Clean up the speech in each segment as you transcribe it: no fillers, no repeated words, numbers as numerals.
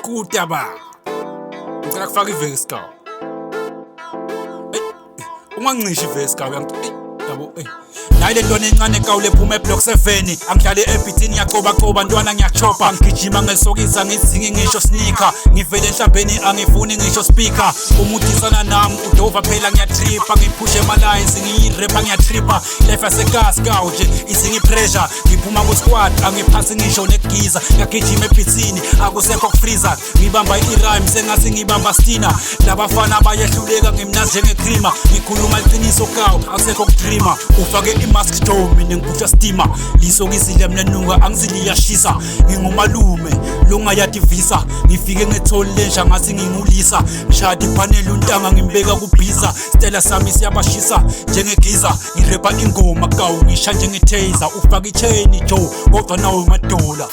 Kuda ba. Ngicela kufaka ivesi ka. Ungangincishi ivesi ka uyangi yabo ey. Nayi le ntwana encane kawule phuma eblock 7 angihlale ebhithini ngiyacobacoba ntwana ngiyachopa ngigijima ngesokisa ngizingi ngisho sneaker ngivele enhlambeni angifuni ngisho speaker umudisana nami udova phela ngiyatripa ngiphushe emalines ngiyirepha ngiyatripa life yasekasi kawo nje izingi pressure ngiphuma ku squad angiphasi ngisho negiza ngiyagijima ebhithini akusekho kufreezer ngibamba i-rhyme sengathi ngibamba stina labafana bayehluleka ngimnazi njengecreamer ngikhuluma iqiniso kawo akusekho kudreamer ufake i-mask joe mina ngibhusha stima lisokisile mina nuka angiziliyashisa ngingumalume longayadi visa ngifike ngetholi lensha ngathi ngingulisa ngishaya ibhaneli untanga ngimbeka kubhiza stela sami siyabashisa njengegiza ngirepa ingoma kawu ngisha njengetaser ufake ichain joe kodwa nawe madola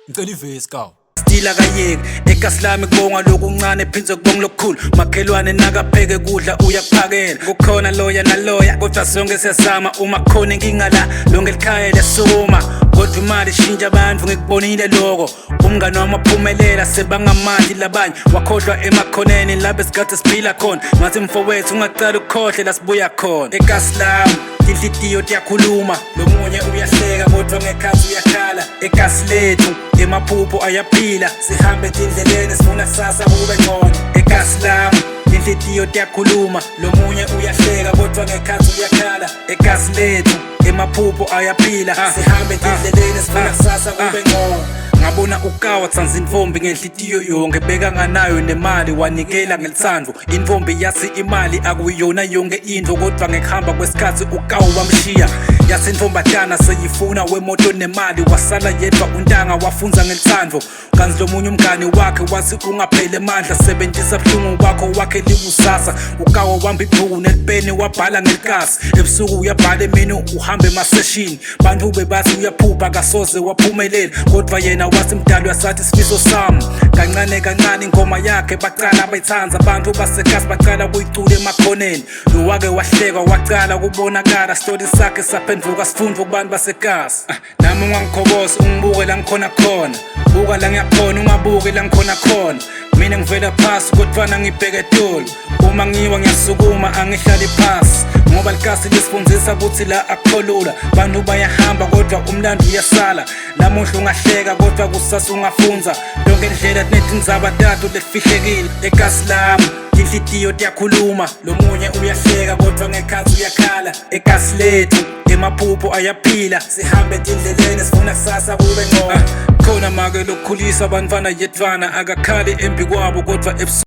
ngicela ivesi kawu. Stila kayeki ekasi lami kubonga lokuncane phindze kubonga lokukhulu makhelwane nakapheke kudla uyakuphakela kukhona loya naloya kodwa sonke siyazama uma kukhona inkinga la lonke likhaya liyasukuma kodwa imali ishintsha abantu ngikubonile loko umngane wami waphumelela sebangamandi labanye wakhohlwa emakhoneni labe sikade siphila khona ngathi mfowethu ungacala ukukhohle la sibuya khona ekasi lami tinhlitiyo tiyakhuluma lomunye uyahleka kodwa ngekhathi uyakhala ekasi lethu emaphupho ayaphila sihambe etindleleni sifuna kusasa kube ngcono ekasi lami tinhlitiyo tiyakhuluma lomunye uyahleka kodwa ngekhathi uyakhala ekasi lethu emaphupho ayaphila sihambe etindleleni sifuna kusasa kube ngcono ngabona ukawa tsanza intfombi ngenhlitiyo yonke bekanganayo nemali wanikela ngelitsandvo intfombi yathi imali akuyona yonke intfo kodwa ngekuhamba kwesikhathi ukawa wamshiya yathi intfombatana seyifuna wemoto nemali wasala yedwa untanga wafunza ngelitsandvo kanti lomunye umngani wakhe wathi ungapheli emandla sebenzisa buhlungu bakho wakhe likusasa ukawa wamba ibhuku nelipeni wabhala ngelikasi ebusuku uyabhala emini uhambe emaseshini bantu bebathi uyaphupha kasoze waphumelela kodwa yena wathi mdali wasathi sifiso sami kancane kancane ingoma yakhe bacala bayithanda abantu basekasi bacala kuyicula emakhoneni lowake wahlekwa wacala kubonakala sitori sakhe saphenduka sifundo kubantu basekasi. Nami ungangikhobosi ungibuke la ngikhona khona buka la ngiyakhona ungabuki la ngikhona khona mina ngivela phasi kodwana ngibheke etulu uma ngiwa ngiyasukuma angihlali phasi ngoba likasi lisifundisa ukuthi la akukho bantu bayahamba kodwa umlando uyasala namuhla ungahleka kodwa kusasa ungafunza yonke indlela tinetindzaba tato letifihlekile ekasi lami tinhlitiyo tiyakhuluma lomunye uyahleka kodwa ngekhathi uyakhala ekasi lethu emaphupho ayaphila sihambe etindleleni sifuna kusasa kube ngcono khona make lokukhulisa abantwana yedvana akakhali embi kwabo kodwa ebusuku.